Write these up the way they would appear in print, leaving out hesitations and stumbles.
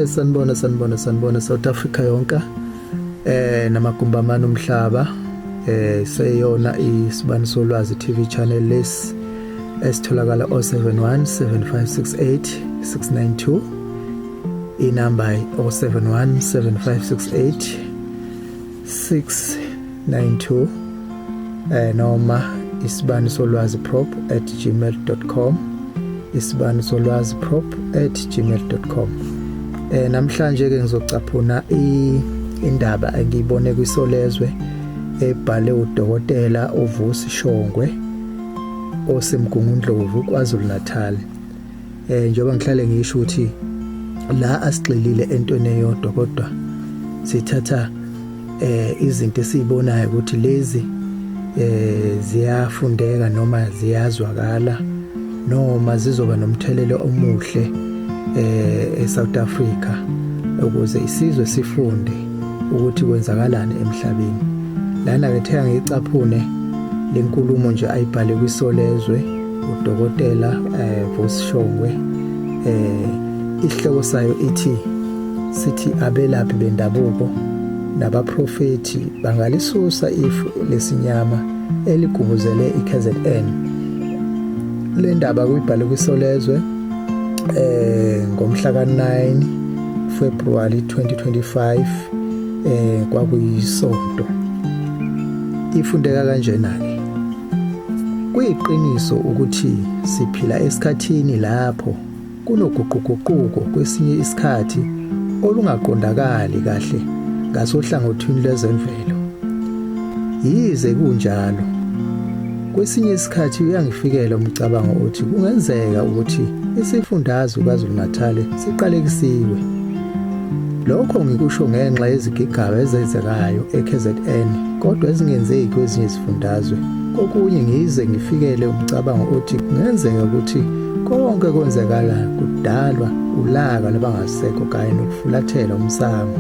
Sanibona sanibona sanibona South Africa yonke namagumbi amane umhlaba seyona isibani solwazi TV channel lesi esitholakala 071 7568 692 inamba 071 7568 692 noma isibani solwazi prop@gmail.com isibani solwazi prop@gmail.com. Namhlanje ke ngizocaphuna indaba engiyibone kwisolezwe ebhale udokotela uVusi Shongwe osemgungundlovu KwaZulu Natal. Njengoba ngihlale ngisho ukuthi la asigxilile entweni eyodwa kodwa sithatha izinto esizibonayo ukuthi lezi ziyafundeka noma ziyazwakala noma zizoba nomthelelo omuhle eSouth Africa ukuze isizwe sifunde ukuthi kwenzakalani emhlabeni. Lana ke thenga ngicaphune lenkulumo nje ayibhale kwisolezwe udokotela Vusi Shongwe, isihloko sayo ithi sithi abelaphi bendabuko nabaprofethi bangalisusa ifu lesinyama eligubuzele iKZN. Le ndaba kuyibhale kwisolezwe ngomhla ka-9 February 2025, kwakuyisonto. Ifundeka kanjena ke: Kuyiqiniso ukuthi siphila esikhathini lapho kunoguquguquko kwesinye isikhathi olungaqondakali kahle ngasohlangothini lwezemvelo. Yize kunjalo, kwesinye isikhathi uyangifikela umcabango othi kungenzeka ukuthi isifundazwe KwaZulu-Natal siqalekisiwe. Lokho ngikusho ngenxa yezigigaba ezenzekayo eKZN kodwa ezingenzeki kwezinye izifundazwe. Kokunye ngize ngifikele umcabango othi kungenzeka ukuthi konke kwenzekala kudalwa ulaka lwabangasekho kanye nokufulathela umsamo.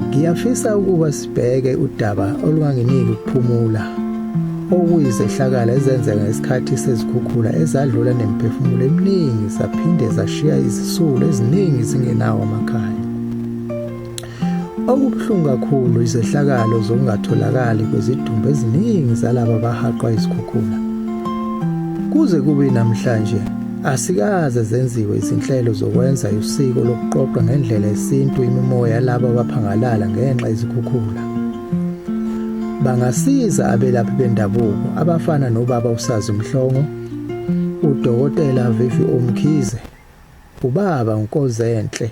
Ngiyafisa ukuba sibheke udaba olunganginiki ukuphumula, okuyizehlakalo ezenzeka ngesikhathi sezikhukhula ezadlula nemiphefumulo eminingi zaphinde zashiya izisulu eziningi zingenawo amakhaya. Okubuhlungu kakhulu izehlakalo zokungatholakali kwezidumbu eziningi zalaba abahaqwa izikhukhula. Kuze kube namhlanje asikaze zenziwe izinhlelo zokwenza usiko lokuqoqa ngendlela yesintu imimoya yalabo abaphangalala ngenxa yezikhukhula. Bangasiza abelaphi bendabuko abafana nobaba uSazi Mhlongo, uDokotela Vivi Mkhize, ubaba uNkozenhle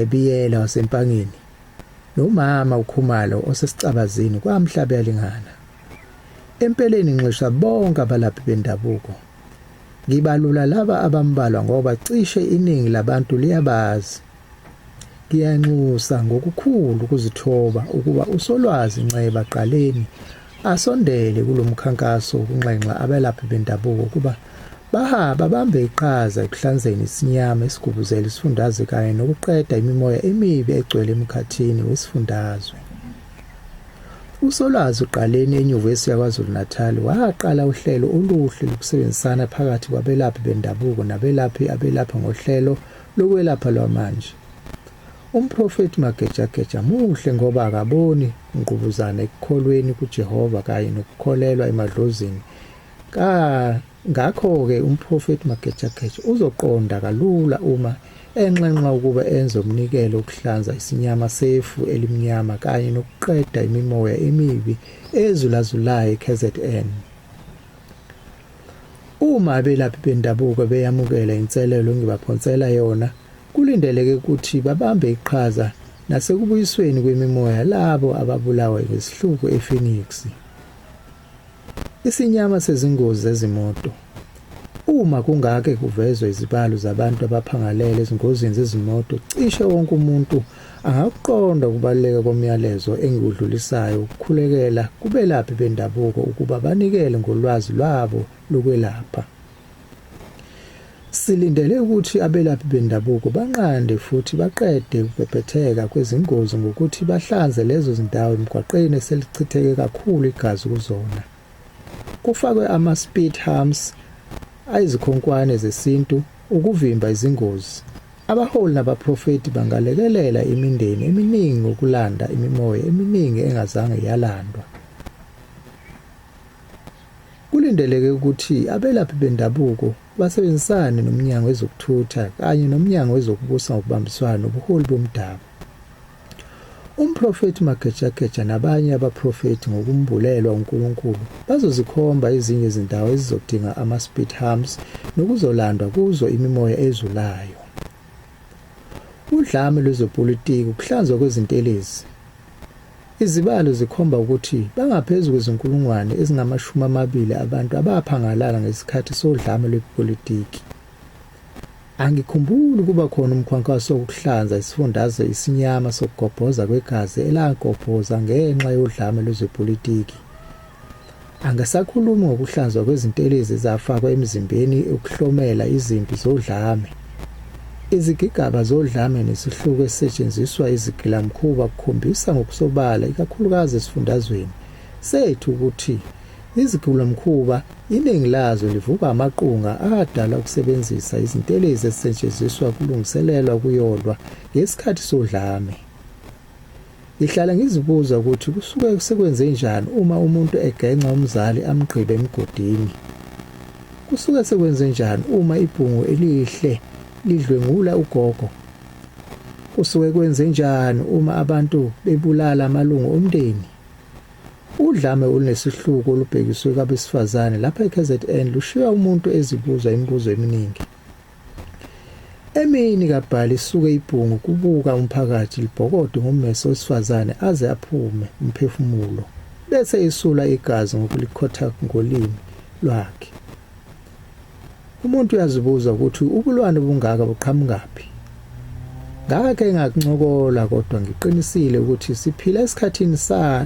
Biyela waseMpangeni nomama uKhumalo osesicabazini kwaMhlabuyalingana. Empeleni nxusha bonke abalaphi bendabuko. Ngibalula laba abambalwa ngoba cishe iningi labantu liyabazi. Ngiyanxusa ngokukhulu ukuzithoba ukuba uSolwazi Nceba Qaleni asondele kulo mkhankaso wokunxenxa abelaphi bendabuko ukuba babambe iqhaza ekuhlanzeni isinyama esigubuzela isifundazwe kanye nokuqeda imimoya emibi egcwele emkhathini wesifundazwe. USolwazi uQaleni eNyuvesi yaKwaZulu-Natal waqala uhlelo oluhle lokusebenzisana phakathi kwabelaphi bendabuko nabelaphi abelapha ngohlelo lokwelapha lwamanje. Umprofethi Magejageja muhle ngoba akaboni ngqubuzana ekukholweni kuJehova kanye nokukholelwa emadlozini. Ka ngakho-ke umprofethi Magejageja uzoqonda kalula uma enxenxwa ukuba enze umnikelo wokuhlanza isinyama sefu elimnyama kanye nokuqeda imimoya emibi ezulazulayo eKZN. Uma abelaphi bendabuko beyamukela inselelo engibaphonsela yona, kulindeleke ukuthi babambe iqhaza nasekubuyisweni kwemimoya labo ababulawa ngesihluku ePhoenix. Isinyama sezingozi zezimoto. Uma kungake kuvezwe izibalo zabantu abaphangalele ezingozini zezimoto, cishe wonke umuntu angakuqonda ukubaluleka komyalezo engiwudlulisayo ukukhulekela kubelaphi bendabuko ukuba banikele ngolwazi lwabo lokwelapha. Silindele ukuthi abelaphi bendabuko banqande futhi baqede ukubhebhetheka kwezingozi ngokuthi bahlanze lezo zindawo emgwaqeni eselichitheke kakhulu igazi kuzona. Kufakwe ama-speed humps ayizikhonkwane zesintu Ukuvimba izingozi. Abaholi nabaprofeti bangalekelela imindeni eminingi ngokulanda imimoya eminingi engazange yalandwa. Kulindeleke ukuthi abelaphi bendabuko basebenzisane noMnyango wezokuThutha kanye noMnyango wezokuBusa ngokuBambiswana nobuholi bomdabu. Umprofethi Magejageja nabanye abaprofethi ngokumbulelwa uNkulunkulu bazozikhomba ezinye izindawo ezizodinga ama-speed humps nokuzolandwa kuzo imimoya ezulayo. Udlame lwezepolitiki, ukuhlanzwa kwezintelezi. Izibalo zikhomba ukuthi bangaphezu kwezinkulungwane ezingama-20 abantu abaphangalala ngesikhathi sodlame lwepolitiki. Angikhumbuli kuba khona umkhankaso wokuhlanza isifundazwe isinyama sokugobhoza kwegazi elagobhoza ngenxa yodlame lwezepolitiki. Angisakhulumi ngokuhlanzwa kwezintelezi ezafakwa emizimbeni ukuhlomela izimpi zodlame. Izigigaba zodlame nesihluku esisetshenziswa izigilamkhuba kukhombisa ngokusobala ikakhulukazi esifundazweni sethu ukuthi izigilamkhuba Iningi lazo livukwa amaqunga adala ukusebenzisa izintelezi ezisetshenziswa kulungiselelwa ukuyolwa ngesikhathi sodlame. Ngihlala ngizibuza ukuthi kusuke sekwenzenjani uma umuntu egenca umzali amgqibe emgodini. Kusuke sekwenzenjani uma ibhungu elihle lidlwengula ugogo? Kusuke kwenzenjani uma abantu bebulala amalungu omndeni? Udlame olunesihluku olubhekiswe kwabesifazane lapha eKZN lushiya umuntu ezibuza imibuzo eminingi. Emini kaBhali isuke ibhungu kubuka umphakathi libhokode ngommese owesifazane aze aphume umphefumulo bese isula igazi ngokulikhotha ngolimi lwakhe. Umuntu uyazibuza ukuthi ubulwane obungaka buqhamukaphi. Ngake ngakuncokola kodwa ngiqinisile ukuthi siphila esikhathini sa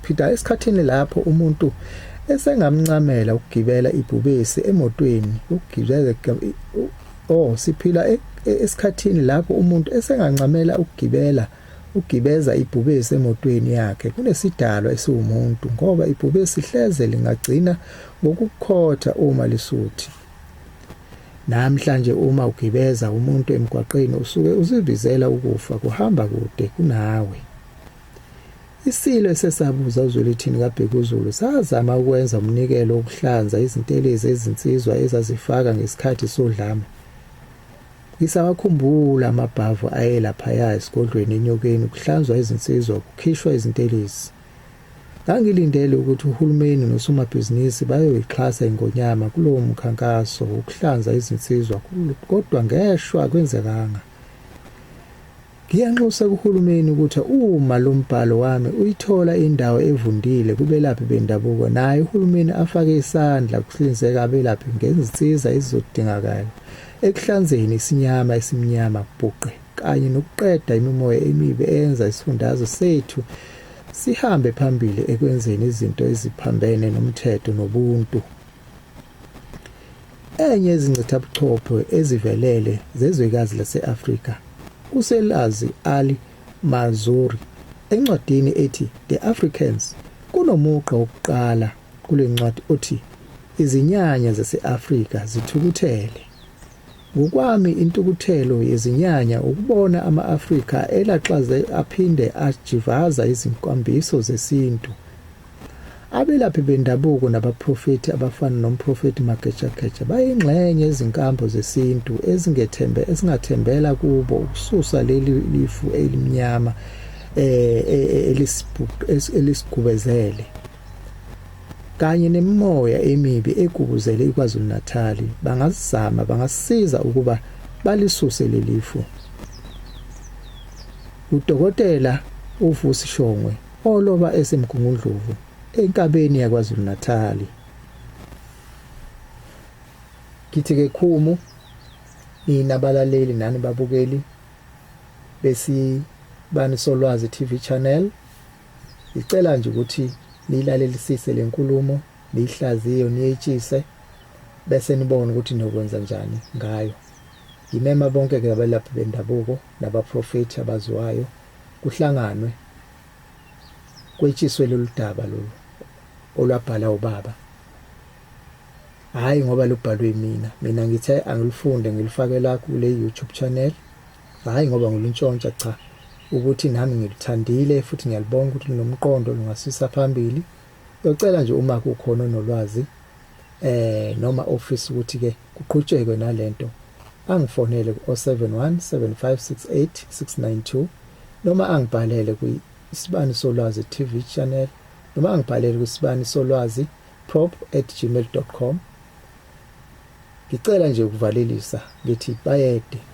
phila esikhathini lapho umuntu esengamncamela ukugibela ibhubesi emotweni ukugibela oh siphila e, esikhathini lapho umuntu esengancamela ukugibela Ugibeza ibhubesi emotweni yakhe kunesidalwa esiwumuntu ngoba ibhubesi hleze lingagcina ngokukukhotha uma lisuthi. Namhlanje uma ugibeza umuntu emgwaqeni usuke uzibizela ukufa kuhamba kude kunawe. Isilo esesabuza uZwelithini kaBhekuzulu sazama ukwenza umnikelo wokuhlanza izintelezi ezinsizwa ezazifaka ngesikhathi sodlame. Ngisawakhumbula amabhavu ayelaphaya esigodlweni eNyokeni kuhlanzwa izinsizwa kukhishwa izintelezi. Ngangilindele ukuthi uhulumeni nosomabhizinisi bayoyixhasa iNgonyama kulowo mkhankaso wokuhlanza izinsizwa kodwa ngeshwa akwenzekanga. Ngiyanxusa kuhulumeni ukuthi uma lo mbhalo wami uyithola indawo evundile kubelaphi bendabuko naye uhulumeni afake isandla kuhlinzeka abelaphi ngezinsiza ezizodingakala ekuhlanzeni isinyama esimnyama bhuqe kanye nokuqeda imimoya emibi eyenza isifundazwe sethu sihambe phambili ekwenzeni izinto eziphambene nomthetho nobuntu. Enye yezincithabuchopho ezivelele zezwekazi lase-Afrika, uSelazi Ali Mazrui, encwadini ethi The Africans kunomugqa wokuqala kule ncwadi othi Izinyanya zase-Afrika zithukuthele. Ngokwami intukuthelo yezinyanya ukubona ama-Afrika elaxaze aphinde ajivaza izinkambiso zesintu. Abelaphi bendabuko nabaprofethi abafana nomprofethi Magejageja bayingxenye yezinkambo zesintu ezingethembe esingathembela kubo ukususa leli lifu elimnyama eh, eh, elisigubezele kanye nemimoya emibi egubuzele iKwaZulu-Natal bangazama bangasiza ukuba balisuse lelifu. UDokotela uVusi Shongwe oloba eseMgungundlovu enkabeni yaKwaZulu-Natal. Ngithi ke khumu nina balaleli nani babukeli besibani solwazi TV channel ngicela nje ukuthi niyilalelisise lenkulumo niyihlaziye niyetshise bese nibone ukuthi niyokwenza njani ngayo. Ngimema bonke ke abelaphi bendabuko nabaprofethi abaziwayo kuhlanganwe kwetshiswe lolu daba lolu olwabhala ubaba. Hhayi ngoba lubhalwe yimina, mina ngithe angilufunde ngilufake la kule YouTube channel, hhayi ngoba ngiluntshontsha cha, ukuthi nami ngiluthandile futhi ngiyalubona ukuthi lunomqondo lungasisa phambili. Ngiyocela nje uma kukhona onolwazi eh noma ofisa ukuthi ke kuqhutshekwe nalento angifonele ku-071 7568 692 noma angibhalele kwi-Isibani Solwazi TV channel noma angibhalele kwisibani solwazi prop@gmail.com. Ngicela nje ukuvalelisa ngithi bayede.